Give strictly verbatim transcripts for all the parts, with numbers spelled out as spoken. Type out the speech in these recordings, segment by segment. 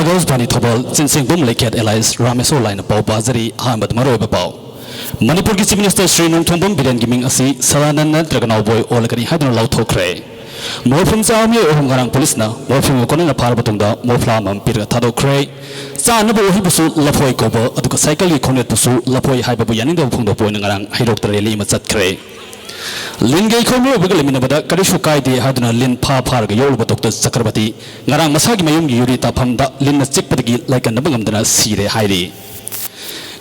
ꯔꯣꯁꯕꯥꯅꯤ Thoubal, ꯆꯤꯟꯁꯦꯡꯕꯝ ꯂꯩꯀꯦꯠ alliance Rameshwor ꯂꯥꯏꯅ ꯄꯥꯎ ꯄꯥꯖꯔꯤ꯫ ꯑꯍꯥꯟꯕꯗ ꯃꯔꯨꯑꯣꯏꯕ ꯄꯥꯎ꯫ ꯃꯅꯤꯄꯨꯔꯒꯤ Chief Minister ꯁ꯭ꯔꯤ ꯅꯣꯡꯊꯣꯝꯕꯝ ꯕꯤꯔꯦꯟꯒꯤ ꯃꯤꯡ ꯑꯁꯤ ꯁꯗꯥꯅꯟꯗ ꯅꯠꯇ꯭ꯔꯒ ꯅꯥꯎꯕꯣꯏ ꯑꯣꯜꯂꯒꯅꯤ ꯍꯥꯏꯗꯨꯅ ꯂꯥꯎꯊꯣꯛꯈ꯭ꯔꯦ꯫ ꯃꯣꯔꯐꯤꯝ ꯆꯥꯕ ꯃꯤꯑꯣꯏ ꯑꯍꯨꯝ ꯉꯔꯥꯡ ꯄꯨꯂꯤꯁꯅ ꯃꯣꯔꯐꯤꯝꯒ ꯀꯣꯟꯅꯅ ꯐꯥꯔꯕ ꯇꯨꯡꯗ ꯃꯣꯐ꯭ꯂꯥ ꯑꯃꯃꯝ ꯄꯤꯔꯒ ꯊꯥꯗꯣꯛꯈ꯭ꯔꯦ꯫ ꯆꯥꯅꯕ ꯎꯍꯩꯕꯨꯁꯨ ꯂꯐꯣꯏ ꯀꯧꯕ, ꯑꯗꯨꯒ ꯁꯥꯏꯀꯜꯒꯤ ꯈꯣꯡꯅꯦꯠꯄꯨꯁꯨ ꯂꯐꯣꯏ ꯍꯥꯏꯕꯕꯨ ꯌꯥꯅꯤꯡꯗꯕ ꯐꯣꯡꯗꯣꯛꯄ ꯑꯣꯏꯅ ꯉꯔꯥꯡ ꯍꯩꯔꯣꯛꯇ ꯔꯦꯂꯤ ꯑꯃ ꯆꯠꯈ꯭ꯔꯦ꯫ ꯂꯤꯟꯒꯤ ꯑꯩꯈꯣꯏ ꯃꯤꯑꯣꯏꯕꯒ ꯂꯩꯃꯤꯟꯅꯕꯗ ꯀꯔꯤꯁꯨ ꯀꯥꯏꯗꯦ ꯍꯥꯏꯗꯨꯅ ꯂꯤꯟ ꯐꯥ ꯐꯥꯔꯒ ꯌꯣꯛꯂꯨꯕ ꯗꯣꯛꯇꯔ ꯆꯀ꯭ꯔꯕꯇꯤ ꯉꯔꯥꯡ ꯃꯁꯥꯒꯤ ꯃꯌꯨꯝꯒꯤ ꯌꯨꯔꯤ ꯇꯥꯐꯝꯗ ꯂꯤꯟꯅ ꯆꯤꯛꯄꯗꯒꯤ ꯂꯥꯏꯀꯠꯅꯕ ꯉꯝꯗꯅ ꯁꯤꯔꯦ ꯍꯥꯏꯔꯤ꯫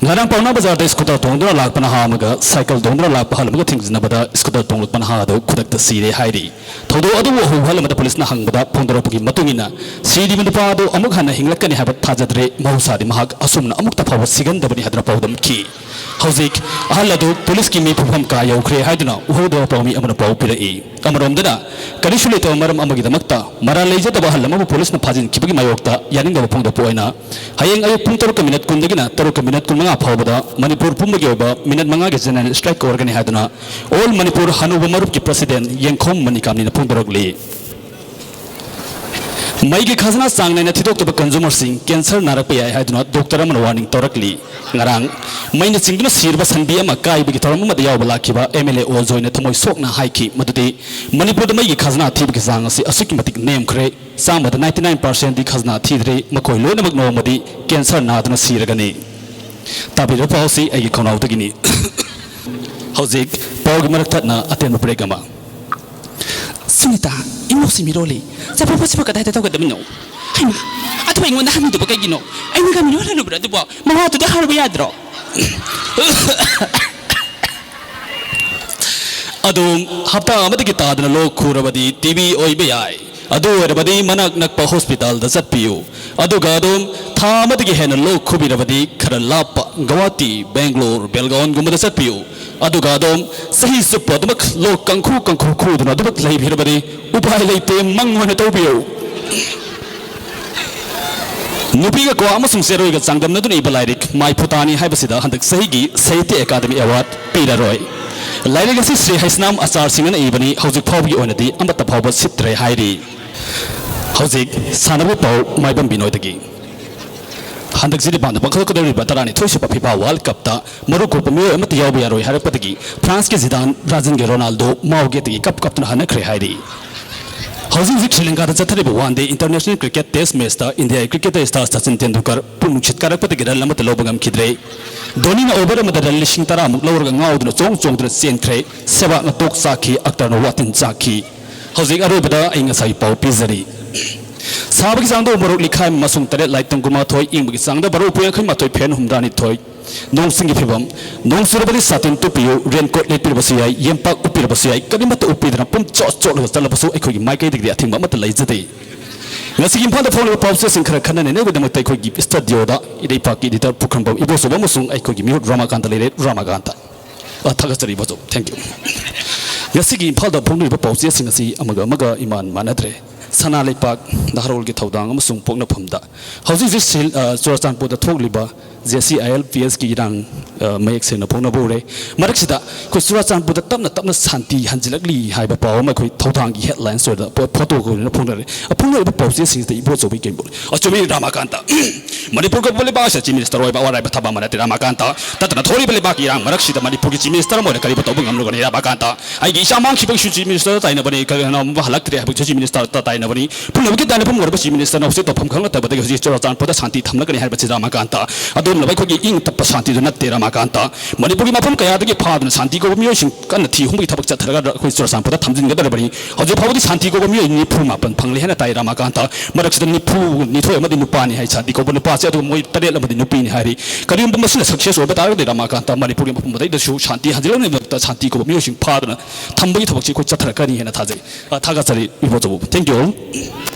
ꯉꯔꯥꯡ ꯄꯥꯎꯅꯥ ꯕꯖꯥꯔꯗ ꯁ꯭ꯀꯨꯇꯔ ꯇꯣꯡꯗꯨꯅ ꯂꯥꯛꯄ ꯅꯍꯥ ꯑꯃꯒ ꯁꯥꯏꯀꯜ ꯇꯣꯡꯗꯨꯅ ꯂꯥꯛꯄ ꯑꯍꯜ ꯑꯃꯒ ꯊꯦꯡꯖꯤꯟꯅꯕꯗ ꯁ꯭ꯀꯨꯇꯔ ꯇꯣꯡꯂꯛꯄ ꯅꯍꯥ ꯑꯗꯨ ꯈꯨꯗꯛꯇ ꯁꯤꯔꯦ ꯍꯥꯏꯔꯤ꯫ ꯊꯧꯗꯣꯛ ꯑꯗꯨꯕꯨ ꯑꯍꯧꯕ ꯑꯍꯜ ꯑꯃꯗ ꯄꯨꯂꯤꯁꯅ ꯍꯪꯕꯗ ꯐꯣꯡꯗꯣꯔꯛꯄꯒꯤ ꯃꯇꯨꯡ ꯏꯟꯅ, ꯁꯤꯔꯤꯕ ꯅꯨꯄꯥ ꯑꯗꯨ ꯑꯃꯨꯛ ꯍꯟꯅ ꯍꯤꯡꯂꯛꯀꯅꯤ ꯍꯥꯏꯕ ꯊꯥꯖꯗ꯭ꯔꯦ, ꯃꯍꯧꯁꯥꯗꯤ ꯃꯍꯥꯛ ꯑꯁꯨꯝꯅ ꯑꯃꯨꯛꯇ ꯐꯥꯎꯕ ꯁꯤꯒꯟꯗꯕꯅꯤ ꯍꯥꯏꯗꯨꯅ ꯄꯥꯎꯗꯝꯈꯤ꯫ ꯍꯧꯖꯤꯛ ꯑꯍꯜ ꯑꯗꯨ ꯄꯨꯂꯤꯁꯀꯤ ꯃꯤꯐꯝ ꯀꯥ ꯌꯧꯈ꯭ꯔꯦ ꯍꯥꯏꯗꯨꯅ ꯎꯍꯧꯗꯕ ꯄꯥꯎꯃꯤ ꯑꯃꯅ ꯄꯥꯎ ꯄꯤꯔꯛꯏ꯫ ꯑꯃꯔꯣꯝꯗꯅ, ꯀꯔꯤꯁꯨ ꯂꯩꯇꯕ ꯃꯔꯝ ꯑꯃꯒꯤꯗꯃꯛꯇ ꯃꯔꯥꯜ ꯂꯩꯖꯗꯕ ꯑꯍꯜ ꯑꯃꯕꯨ ꯄꯨꯂꯤꯁꯅ ꯐꯥꯖꯤꯟꯈꯤꯕꯒꯤ ꯃꯥꯌꯣꯛꯇ ꯌꯥꯅꯤꯡꯗꯕ ꯐꯣꯡꯗꯣꯛꯄ ꯑꯣꯏꯅ, ꯍꯌꯦꯡ ꯑꯌꯨꯛ ꯄꯨꯡ ꯇꯔꯨꯛꯀ ꯃꯤꯅꯠ ꯀꯨꯟꯗꯒꯤꯅ ꯇꯔꯨꯛꯀ ꯃꯤꯅꯠ ꯀꯨꯟꯃꯉꯥ ꯐꯥꯎꯕꯗ ꯃꯅꯤꯄꯨꯔ ꯄꯨꯝꯕꯒꯤ ꯑꯣꯏꯕ ꯃꯤꯅꯠ ꯃꯉꯥꯒꯤ general strike ꯀꯧꯔꯒꯅꯤ ꯍꯥꯏꯗꯨꯅ All Manipur ꯍꯅꯨꯕ ꯃꯔꯨꯞꯀꯤ president ꯌꯦꯡꯈꯣꯝ ꯃꯅꯤꯀꯥꯝꯅꯤꯅ ꯐꯣꯡꯗꯣꯔꯛꯂꯤ꯫ ꯃꯩꯒꯤ ꯈꯖꯅꯥ ꯆꯥꯡ ꯅꯥꯏꯅ ꯊꯤꯗꯣꯛꯇꯕ consumerꯁꯤꯡ cancer ꯅꯥꯔꯛꯄ ꯌꯥꯏ ꯍꯥꯏꯗꯨꯅ doctor ꯑꯃꯅ warning ꯇꯧꯔꯛꯂꯤ꯫ ꯉꯔꯥꯡ ꯃꯩꯅ ꯆꯤꯡꯗꯨꯅ ꯁꯤꯔꯕ ꯁꯟꯕꯤ ꯑꯃ ꯀꯥꯏꯕꯒꯤ ꯊꯧꯔꯝ ꯑꯃꯗ ꯌꯥꯎꯕ ꯂꯥꯛꯈꯤꯕ MLA ꯑꯣꯖꯣꯏꯅ ꯊꯃꯣꯏ ꯁꯣꯛꯅ ꯍꯥꯏꯈꯤ ꯃꯗꯨꯗꯤ ꯃꯅꯤꯄꯨꯔꯗ ꯃꯩꯒꯤ ꯈꯖꯅꯥ ꯊꯤꯕꯒꯤ ꯆꯥꯡ ꯑꯁꯤ ꯑꯁꯨꯛꯀꯤ ꯃꯇꯤꯛ ꯅꯦꯝꯈ꯭ꯔꯦ꯫ ꯆꯥꯝꯃꯗ ninety nine percentꯗꯤ ꯈꯖꯅꯥ ꯊꯤꯗ꯭ꯔꯦ꯫ ꯃꯈꯣꯏ ꯂꯣꯏꯅꯃꯛ ꯅꯣꯡꯃꯗꯤ cancer ꯅꯥꯗꯨꯅ ꯁꯤꯔꯒꯅꯤ꯫ ꯇꯥꯕꯤꯔꯤꯕ ꯄꯥꯎꯁꯤ ꯑꯩꯒꯤ ꯈꯣꯡꯅꯥꯎꯗꯒꯤꯅꯤ꯫ ꯍꯧꯖꯤꯛ ꯄꯥꯎꯒꯤ ꯃꯔꯛ ꯊꯠꯅ ꯑꯇꯦꯟꯕ break ꯑꯃ꯫ ꯁꯨꯅꯤꯇꯥ, ꯏꯃꯧꯁꯤ ꯃꯤꯔꯣꯜꯂꯤ꯫ ꯆꯠꯄ ꯈꯣꯠꯆꯠꯄ ꯀꯗꯥꯏꯗ ꯇꯧꯒꯗꯕꯅꯣ? ꯍꯩꯃꯥ, ꯑꯗꯨ ꯑꯩꯉꯣꯟꯗ ꯍꯪꯗꯕ ꯀꯩꯒꯤꯅꯣ? ꯑꯩꯅꯒ ꯃꯤꯔꯣꯜꯍꯜꯂꯨꯕ꯭ꯔꯥ ꯑꯗꯨꯕꯣ? ꯃꯋꯥꯗꯨꯗ ꯍꯥꯏꯔꯨꯕ ꯌꯥꯗ꯭ꯔꯣ? ꯑꯗꯣꯝ ꯍꯞꯇꯥ ꯑꯃꯗꯒꯤ ꯇꯥꯗꯅ ꯂꯣꯛ ꯈꯨꯔꯕꯗꯤ TB ꯑꯣꯏꯕ ꯌꯥꯏ꯫ ꯑꯗꯨ ꯑꯣꯏꯔꯕꯗꯤ ꯃꯅꯥꯛ ꯅꯛꯄ hospitalꯗ ꯆꯠꯄꯤꯌꯨ꯫ ꯑꯗꯨꯒ ꯑꯗꯣꯝ ꯊꯥ ꯑꯃꯗꯒꯤ ꯍꯦꯟꯅ ꯂꯣꯛ ꯈꯨꯕꯤꯔꯕꯗꯤ ꯈꯔ ꯂꯥꯞꯄ ꯒꯧꯍꯥꯇꯤ, ꯕꯦꯡꯒ꯭ꯂꯣꯔ, ꯕꯦꯜꯒꯥꯎꯟꯒꯨꯝꯕꯗ ꯆꯠꯄꯤꯌꯨ꯫ ꯑꯗꯨꯒ ꯑꯗꯣꯝ ꯆꯍꯤ ꯆꯨꯞꯄ ꯑꯗꯨꯃꯛ ꯂꯣꯛ ꯀꯪꯈꯨ ꯀꯪꯈꯨ ꯈꯨꯗꯨꯅ ꯑꯗꯨꯃꯛ ꯂꯩꯕꯤꯔꯕꯗꯤ ꯎꯄꯥꯏ ꯂꯩꯇꯦ, ꯃꯪ ꯑꯣꯏꯅ ꯇꯧꯕꯤꯌꯨ꯫ ꯅꯨꯄꯤꯒ ꯀ꯭ꯋꯥ ꯑꯃꯁꯨꯡ ꯆꯦꯔꯣꯏꯒ ꯆꯥꯡꯗꯝꯅꯗꯨꯅ ꯏꯕ ꯂꯥꯏꯔꯤꯛ ꯃꯥꯏ ꯐꯨꯇꯥꯅꯤ ꯍꯥꯏꯕꯁꯤꯗ ꯍꯟꯗꯛ ꯆꯍꯤꯒꯤ ꯁꯥꯍꯤꯇ꯭ꯌ ꯑꯦꯀꯥꯗꯃꯤ award ꯄꯤꯔꯔꯣꯏ꯫ ꯂꯥꯏꯔꯤꯛ ꯑꯁꯤ ꯁ꯭ꯔꯤ ꯍꯩꯁꯅꯥꯝ ꯑꯆꯥꯔ ꯁꯤꯡꯅ ꯏꯕꯅꯤ, ꯍꯧꯖꯤꯛ ꯐꯥꯎꯕꯒꯤ ꯑꯣꯏꯅꯗꯤ ꯑꯃꯠꯇ ꯐꯥꯎꯕ ꯁꯤꯠꯇ꯭ꯔꯦ ꯍꯥꯏꯔꯤ꯫ ꯍꯧꯖꯤꯛ ꯁꯥꯟꯅꯕ ꯄꯥꯎ ꯃꯥꯏꯕꯝ ꯕꯤꯅꯣꯏꯗꯒꯤ꯫ ꯍꯟꯗꯛ ꯖꯤꯔꯤꯕꯥꯝꯗ ꯄꯥꯡꯊꯣꯛꯀꯗꯧꯔꯤꯕ ꯇꯔꯥꯅꯤꯊꯣꯏꯁꯨꯕ ꯐꯤꯐꯥ ꯋꯥꯔꯜ ꯀꯞꯇ ꯃꯔꯨ ꯀꯣꯛꯄ ꯃꯤꯑꯣꯏ ꯑꯃꯠꯇ ꯌꯥꯎꯕ ꯌꯥꯔꯣꯏ ꯍꯥꯏꯔꯛꯄꯗꯒꯤ ꯐ꯭ꯔꯥꯟꯁꯀꯤ ꯖꯤꯗꯥꯟ ꯕ꯭ꯔꯥꯖꯤꯜꯒꯤ ꯔꯣꯅꯥꯜꯗꯣ ꯃꯥꯎꯒꯦꯠꯇꯒꯤ ꯀꯞ ꯀꯞꯇꯨꯅ ꯍꯟꯅꯈ꯭ꯔꯦ ꯍꯥꯏꯔꯤ꯫ ꯍꯧꯖꯤꯛ ꯍꯧꯖꯤꯛ ꯁ꯭ꯔꯤ ꯂꯪꯀꯥꯗ ꯆꯠꯊꯔꯤꯕ one day international cricket test ꯃꯦꯆꯇ ꯏꯟꯗꯤꯌꯥꯒꯤ ꯀ꯭ꯔꯤꯀꯦꯇꯔ ꯁ꯭ꯇꯥꯔ ꯁꯆꯤꯟ ꯇꯦꯟꯗꯨꯜꯀꯔ ꯄꯨꯛꯅꯨꯡꯁꯤꯠ ꯀꯥꯔꯛꯄꯗꯒꯤ ꯔꯟ ꯑꯃꯠꯇ ꯂꯧꯕ ꯉꯝꯈꯤꯗ꯭ꯔꯦ꯫ ꯙꯣꯅꯤꯅ ꯑꯣꯚꯔ ꯑꯃꯗ ꯔꯟ ꯂꯤꯁꯤꯡ ꯇꯔꯥꯃꯨꯛ ꯂꯧꯔꯒ ꯉꯥꯎꯗꯨꯅ ꯆꯣꯡ ꯆꯣꯡꯗꯨꯅ ꯆꯦꯟꯈ꯭ꯔꯦ꯫ ꯁꯦꯍꯋꯥꯒꯅ ꯇꯣꯛ ꯆꯥꯛꯈꯤ, ꯑꯛꯇꯔꯅ ꯋꯥꯇꯤꯟ ꯆꯥꯛꯈꯤ꯫ ꯍꯧꯖꯤꯛ ꯑꯔꯣꯏꯕꯗ ꯑꯩ ꯉꯁꯥꯏ ꯄꯥꯎ ꯄꯤꯖꯔꯤ꯫ ꯁꯥꯕꯒꯤ ꯆꯥꯡꯗ ꯎꯃꯣꯔꯣꯛ ꯂꯤꯈꯥꯏ ꯑꯃꯁꯨꯡ ꯇꯔꯦꯠ ꯂꯥꯏ ꯇꯪ ꯀꯨꯟꯃꯥꯊꯣꯏ, ꯏꯪꯕꯒꯤ ꯆꯥꯡꯗ ꯕꯥꯔꯣ ꯄꯣꯏꯟ ꯌꯥꯡꯈꯩ ꯃꯥꯊꯣꯏ, ꯐꯦꯟ ꯍꯨꯝꯗ꯭ꯔꯥꯅꯤꯊꯣꯏ꯫ ꯅꯣꯡ ꯆꯤꯡꯒꯤ ꯐꯤꯕꯝ꯫ ꯅꯣꯡ ꯆꯨꯔꯕꯗꯤ ꯁꯥꯇꯤꯟ ꯇꯨꯞꯄꯤꯌꯨ, ꯔꯦꯟꯀꯣꯠ ꯂꯤꯠꯄꯤꯔꯕꯁꯨ ꯌꯥꯏ, ꯌꯦꯝꯄꯥꯛ ꯎꯞꯄꯤꯔꯕꯁꯨ ꯌꯥꯏ, ꯀꯔꯤꯃꯠꯇ ꯎꯞꯄꯤꯗꯅ ꯄꯨꯝ ꯆꯣꯠ ꯆꯣꯠꯂꯒ ꯆꯠꯂꯕꯁꯨ ꯑꯩꯈꯣꯏꯒꯤ ꯃꯥꯏꯀꯩꯗꯒꯤꯗꯤ ꯑꯊꯤꯡꯕ ꯑꯃꯠꯇ ꯂꯩꯖꯗꯦ꯫ ꯉꯁꯤꯒꯤ ꯏꯝꯐꯥꯜꯗ ꯐꯣꯡꯂꯤꯕ ꯄꯥꯎꯆꯦꯁꯤꯡ ꯈꯔ ꯈꯟꯅ ꯅꯩꯅꯕꯒꯤꯗꯃꯛꯇ ꯑꯩꯈꯣꯏꯒꯤ ꯏꯁꯇꯗꯤꯑꯣꯗ ꯏꯔꯩꯄꯥꯛꯀꯤ ꯏꯗꯤꯇꯔ ꯄꯨꯈ꯭ꯔꯝꯕꯝ ꯏꯕꯣꯆꯧꯕ ꯑꯃꯁꯨꯡ ꯑꯩꯈꯣꯏꯒꯤ ꯃꯤꯍꯨꯠ ꯔꯥꯃꯥꯀꯥꯟꯇ ꯂꯩꯔꯦ꯫ ꯔꯥꯃꯥꯀꯥꯟꯇ꯫ ꯑ, ꯊꯥꯒꯠꯆꯔꯤ ꯏꯕꯣꯆꯧ꯫ Thank you꯫ ꯉꯁꯤꯒꯤ ꯏꯝꯐꯥꯜꯗ ꯐꯣꯡꯂꯤꯕ ꯄꯥꯎꯆꯦꯁꯤꯡ ꯑꯁꯤ ꯑꯃꯒ ꯑꯃꯒ ꯏꯃꯥꯟ ꯃꯥꯟꯅꯗ꯭ꯔꯦ꯫ ꯁꯅꯥ ꯂꯩꯄꯥꯛ ꯅꯍꯥꯔꯣꯜꯒꯤ ꯊꯧꯗꯥꯡ ꯑꯃꯁꯨꯡ ꯄꯣꯛꯅꯐꯝꯗ ꯍꯧꯖꯤꯛ ꯍꯧꯖꯤꯛ ꯁꯤꯜ-, ꯑ, ꯆꯨꯔꯥꯆꯥꯟꯄꯨꯔꯗ ꯊꯣꯛꯂꯤꯕ J C I L P ꯑꯦꯁꯀꯤ ꯏꯔꯥꯡ, ꯑ, ꯃꯌꯦꯛ ꯁꯦꯡꯅ ꯐꯣꯡꯅꯕ ꯎꯔꯦ꯫ ꯃꯔꯛꯁꯤꯗ ꯑꯩꯈꯣꯏ ꯆꯨꯔꯥꯆꯥꯟꯄꯨꯔꯗ ꯇꯞꯅ ꯇꯞꯅ ꯁꯥꯟꯇꯤ ꯍꯟꯖꯤꯜꯂꯛꯂꯤ ꯍꯥꯏꯕ ꯄꯥꯎ ꯑꯃ ꯑꯩꯈꯣꯏ ꯊꯧꯗꯥꯡꯒꯤ headlines ꯑꯣꯏꯅ ꯄꯣ-, photo ꯑꯣꯏꯅ ꯐꯣꯡꯅꯔꯦ꯫ ꯑ, ꯐꯣꯡꯅꯔꯤꯕ ꯄꯥꯎꯆꯦꯁꯤꯡꯁꯤꯗ ꯏꯕꯣꯆꯧꯕꯤ ꯀꯩꯒꯨꯝꯕ ꯑꯆꯨꯝꯃꯤ ꯔꯥꯃꯥꯀꯥꯟꯇ, ꯃꯅꯤꯄꯨꯔ ꯀꯧꯕ ꯂꯩꯕꯥꯛ ꯑꯁꯤꯗ Chief Minister ꯑꯣꯏꯕ ꯑꯔꯥꯏꯕ ꯊꯕꯛ ꯑꯃ ꯅꯠꯇꯦ ꯔꯥꯃꯥꯀꯥꯟꯇ꯫ ꯇꯠꯇꯅ ꯊꯣꯛꯂꯤꯕ ꯂꯩꯕꯥꯛꯀꯤ ꯏꯔꯥꯡ ꯃꯔꯛꯁꯤꯗ ꯃꯅꯤꯄꯨꯔꯒꯤ Chief Minister ꯑꯃ ꯑꯣꯏꯅ ꯀꯔꯤꯕꯨ ꯇꯧꯕ ꯉꯝꯂꯨꯒꯅꯤ ꯔꯥꯃꯥꯀꯥꯟꯇ? ꯑꯩꯒꯤ ꯏꯆꯥ ꯃꯥꯡꯈꯤꯕꯒꯤ Chief Ministerꯗ ꯇꯥꯏꯅꯕꯅꯤ, ꯀꯔꯤꯒꯨꯝꯕ ꯍꯜꯂꯛꯇ꯭ꯔꯦ ꯍꯥꯏꯕꯒꯤ Chief Ministerꯗ ꯇꯥꯏꯅꯕꯅꯤ꯫ ꯄꯨꯝꯅꯃꯛꯀꯤ ꯇꯥꯏꯅꯐꯝ ꯑꯣꯏꯔꯕ Chief Ministerꯅ ꯍꯧꯖꯤꯛ ꯇꯧꯐꯝ ꯈꯪꯂꯛꯇꯕꯗꯒꯤ ꯍꯧꯖꯤꯛ ꯆꯨꯔꯥꯆꯥꯟꯄꯨꯔꯗ ꯁꯥꯟꯇꯤ ꯊꯝꯂꯒꯅꯤ ꯍꯥꯏꯕꯁꯤ ꯔꯥꯃꯥꯀꯥꯟꯇ꯫ ꯑꯗꯨꯒꯨꯝꯂꯕ ꯑꯩꯈꯣꯏꯒꯤ ꯏꯪ ꯇꯞꯄ ꯁꯥꯟꯇꯤꯗꯨ ꯅꯠꯇꯦ ꯔꯥꯃꯥꯀꯥꯟꯇ꯫ ꯃꯅꯤꯄꯨꯔꯒꯤ ꯃꯐꯝ ꯀꯌꯥꯗꯒꯤ ꯐꯥꯗꯨꯅ ꯁꯥꯟꯇꯤ ꯀꯧꯕ ꯃꯤꯑꯣꯏꯁꯤꯡ ꯀꯟꯅ ꯊꯤ ꯍꯨꯝꯕꯒꯤ ꯊꯕꯛ ꯆꯠꯊꯔꯒ ꯑꯩꯈꯣꯏ ꯆꯨꯔꯥꯆꯥꯟꯄꯨꯔꯗ ꯊꯝꯖꯤꯟꯒꯗꯧꯔꯤꯕꯅꯤ꯫ ꯍꯧꯖꯤꯛ ꯐꯥꯎꯕꯗꯤ ꯁꯥꯟꯇꯤ ꯀꯧꯕ ꯃꯤꯑꯣꯏ ꯅꯤꯐꯨ ꯃꯥꯄꯟ ꯐꯪꯂꯦ ꯍꯥꯏꯅ ꯇꯥꯏ ꯔꯥꯃꯥꯀꯥꯟꯇ꯫ ꯃꯔꯛꯁꯤꯗ ꯅꯤꯐꯨ ꯅꯤꯊꯣꯏ ꯑꯃꯗꯤ ꯅꯨꯄꯥꯅꯤ ꯍꯥꯏ ꯁꯥꯟꯇꯤ ꯀꯧꯕ ꯅꯨꯄꯥꯁꯦ, ꯑꯗꯨꯒ ꯃꯣꯏ ꯇꯔꯦꯠ ꯑꯃꯗꯤ ꯅꯨꯄꯤꯅꯤ ꯍꯥꯏꯔꯤ꯫ ꯀꯔꯤꯒꯨꯝꯕ ꯃꯁꯤꯅ success ꯑꯣꯏꯕ ꯇꯥꯔꯒꯗꯤ ꯔꯥꯃꯥꯀꯥꯟꯇ, ꯃꯅꯤꯄꯨꯔꯒꯤ ꯃꯐꯝ ꯑꯇꯩꯗꯁꯨ ꯁꯥꯟꯇꯤ ꯍꯟꯖꯤꯜꯂꯛꯅꯕꯒꯤꯗꯃꯛꯇ ꯁꯥꯟꯇꯤ ꯀꯧꯕ ꯃꯤꯑꯣꯏꯁꯤꯡ ꯐꯥꯗꯨꯅ ꯊꯝꯕꯒꯤ ꯊꯕꯛꯁꯤ ꯑꯩꯈꯣꯏ ꯆꯠꯊꯔꯛꯀꯅꯤ ꯍꯥꯏꯅ ꯊꯥꯖꯩ꯫ ꯑ, ꯊꯥꯒꯠꯆꯔꯤ ꯏꯕꯣꯆꯧꯕꯕꯨ꯫ Thank you all꯫